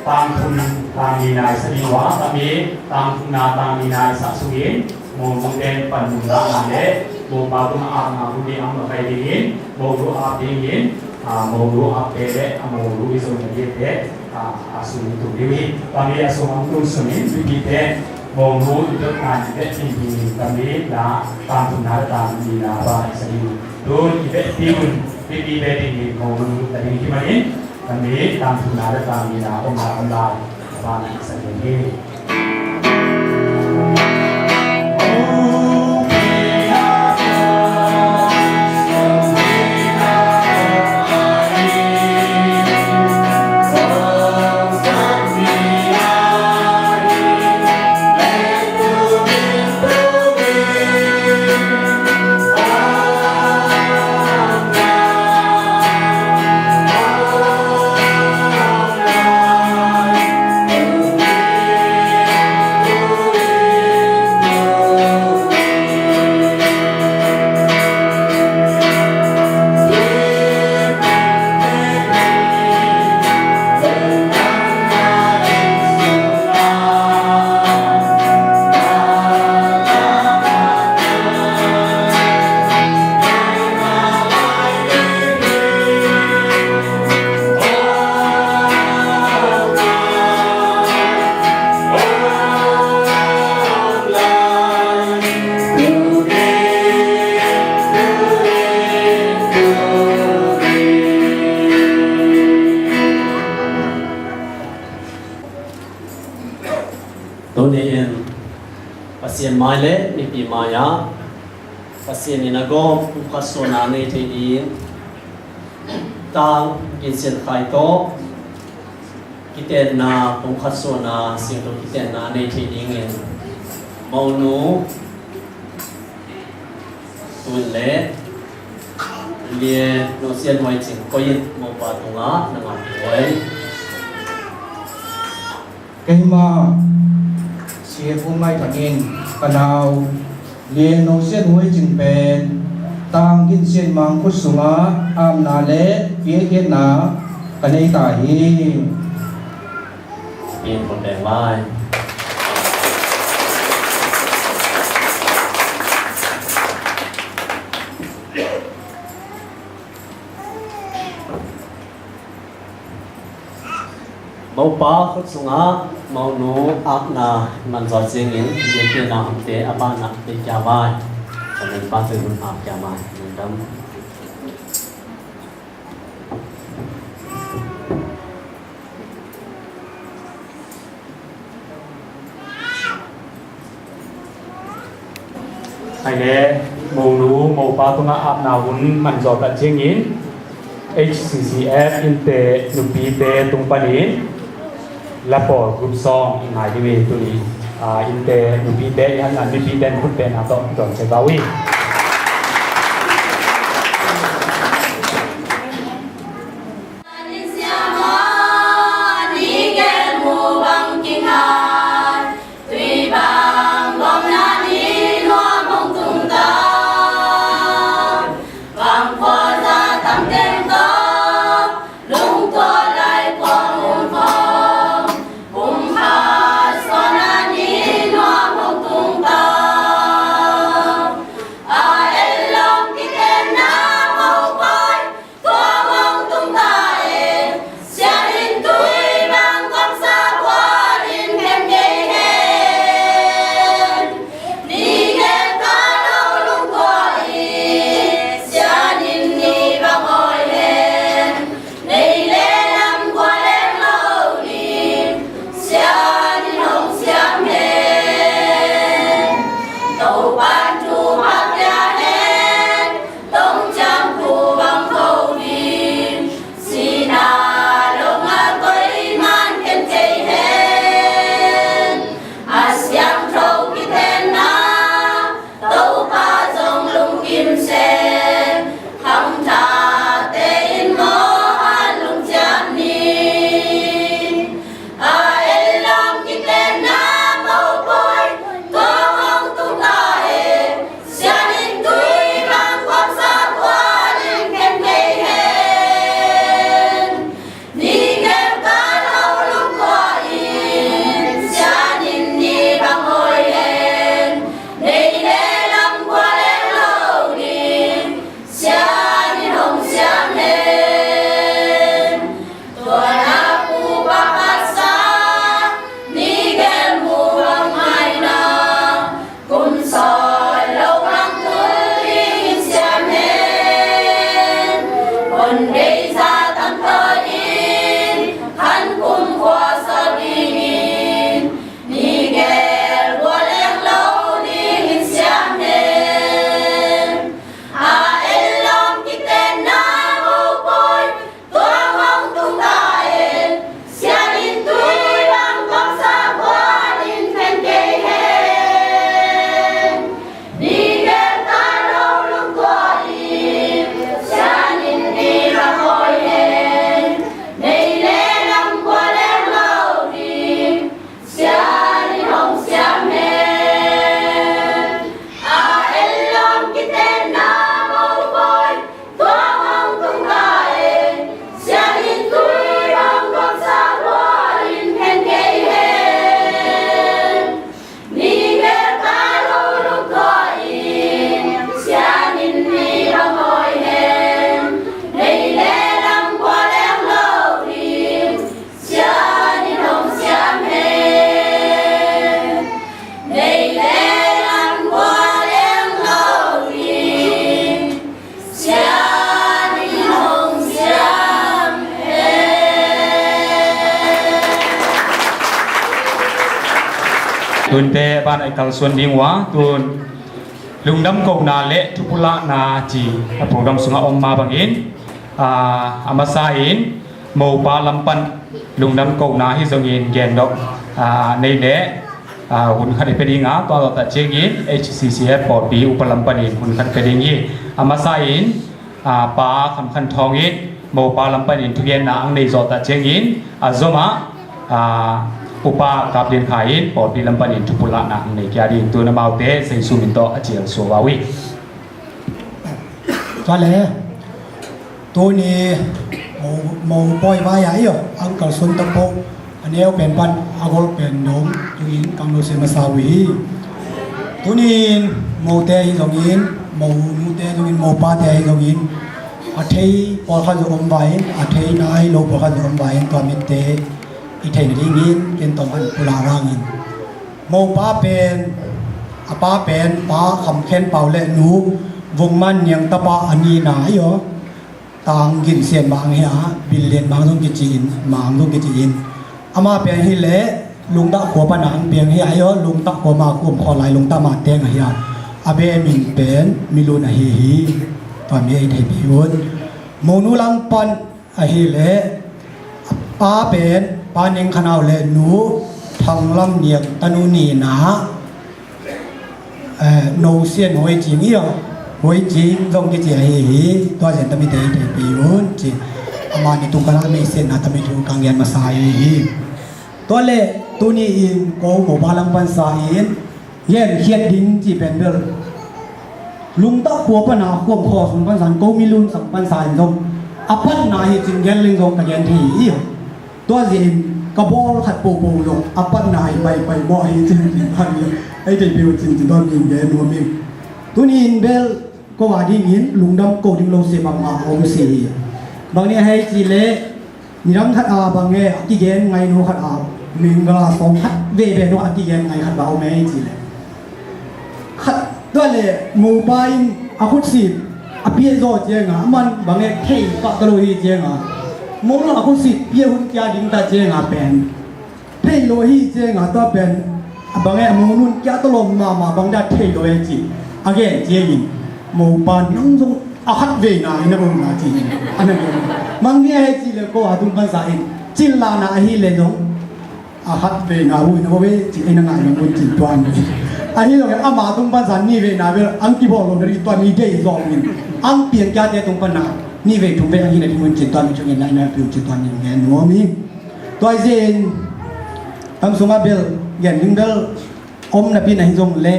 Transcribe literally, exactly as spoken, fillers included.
Tangthum, tangni nai sa ding uh a, tami tangthumna, tangni nai sa sungin, monu ten panmun ngahna le mopa tungah apna hun ding a makaih dingin, monu ap dingin, a, monu apte le a monu i zong na diate, a, a sung tung ding uh hi. Tami a sung a hong tung sungin, mipite monu i dotna i beh ding dingin, tami la tangthumna le tangnina a bang sa ding uh. Tun i beh ding un, mipite dingin monu ta ding hi manin, tami tangthumna le tangnina om lai om lai, a bang sa ding hi. Tuni-in Pasian mai le mipi mai-ah Pasian in a gawm pumkhat suahna nei thei ding, tang ginsian khai tawh kitenna, pumkhat suahna siangtho kitenna nei thei dingin, monu tun le Lian No Sian Huai Cing koi in mopa tungah na ngak huai. Keimah Sia Pu Ngai Thang in ka nau Lian No Sian Huai Cing pen tang ginsian mangkhut sungah apna le piakkhiatna ka nei ta hi. Pian khut deng lai. Mopa khut sungah monu apna man zawh ciangin, piakkhiatna omte a banah pia kia vai. Ka nunpa cun hun ap kia vai. Lungdam. Hai le, monu mopa tungah apna hun man zawh tak ciangin, H C C F Innte nupite tung panin la pawl group song i ngai ding hi. Tuni, ah, Innte nupite i hatna mipite in khut bengna tawh dawn ciat uh hi. Tunte banah i kalsuan ding uh a, tun lungdam kohna le thupulahna ci a program sungah om mah bangin, aa, a masa in mopa lam pan lungdam kohna hi zongin gen dok, aa, nei le, aa, hun khat i pia ding a, tua zawh tak ciangin H C C F pawlpi upa lam panin hun khat pia ding hi. A masa in, aa, Pa Kham Khan Thawng in mopa lam panin thugenna ang nei zawh tak ciangin a zom ah, aa, Upa Kap Lian Khai in pawlpi lam panin thupulahna ang nei kia ding, tun amaute Zeisu min tawh a cial suak uh hi. Tua le, tuni mo, mo pawi vai a i aw, ang kalsuan tak po, a neu pen pan a gol pen dong tungin kang lo se masa uh hi. Tunin mote hi zongin, mo nute zongin, mo pate hi zongin, a thei pawlkhat zong om vai in, a thei nai lo pawlkhat zong om vai in, tua mitte i theih nadingin ken tawm han pulak hangin, mo pa pen, a pa pen Pa Kham Khen Pau le nu Vung Man Niang tapa a nihna hi aw. Tang Gin Sian Mang hi a, Bil Lian Mang zong kici in, Mang zong kici in. Amah pen hi leh Lungtah khua pan a ang piang hi a, hi aw, Lungtah khua ma khum khaw lai Lungtah ma teng ahi a, a be min pen Milun ahi hi. Tua mi ei thei pi un. Monu lam pan ahi leh, pa pen Pa Neng Khan Au le nu Thang Lam Niang tanu nihna, eh, No Sian Huai Cing i aw, Huai Cing zong kici ahi hi. Tua zen tami te i thei pi un ci. Amah ni tung kana mi sian na tami thu kang yan masa ahi hi. Tua le tuni in ko mo pa lam pan sa in, gen khiat ding ci pen bel Lungtah khua pan a khuam khaw sung pan san ko Milun sang pan sa in zong a patna hi cin gen ling zong ka gen thei hi. Tua zin ka bawl khat popo lo a patna hi paipai bawh hi cin cin pan hi. Ei tei piu cin cin don ding gen nuam hi. Tuni in bel ko a dingin lungdam ko ding lo se bang ma om se hi. Bang ni a hei ci le Nidang khat a bang e a kigen ngai nu khat a, mingala sawm khat veve nu a kigen ngai khat ba om e ci le. Khat tua le mopa in a khutsit a pia zaw cianga, a man bang e thei pah ka lo hi cianga. Mona a khutsit pia hun kia ding ta cianga pen. Thei lo hi cianga tua pen. A bang e a mo nun kia tawlawm mahmah bang dah thei lo e ci. A gen ciangin mopa nang zong a khat veina ina bawmna ci. A na gen. Mang nia he ci le ko a tung pansa in. Cin lana ahi le zong a khat veina hu ina baw e ci ina ngai nang un cin tuan. Ahi lo e ama tung pansa ni veina bel ang ki baw lo na ri tuan ni dei zong in. Ang piang kia te tung panna ni vei tung vei ang hi na ding un cin tuan mi chung in na ina piu cin tuan ni ngen nuam hi. Tua zin tam sunga bel gen ding bel om na pi na hi zong le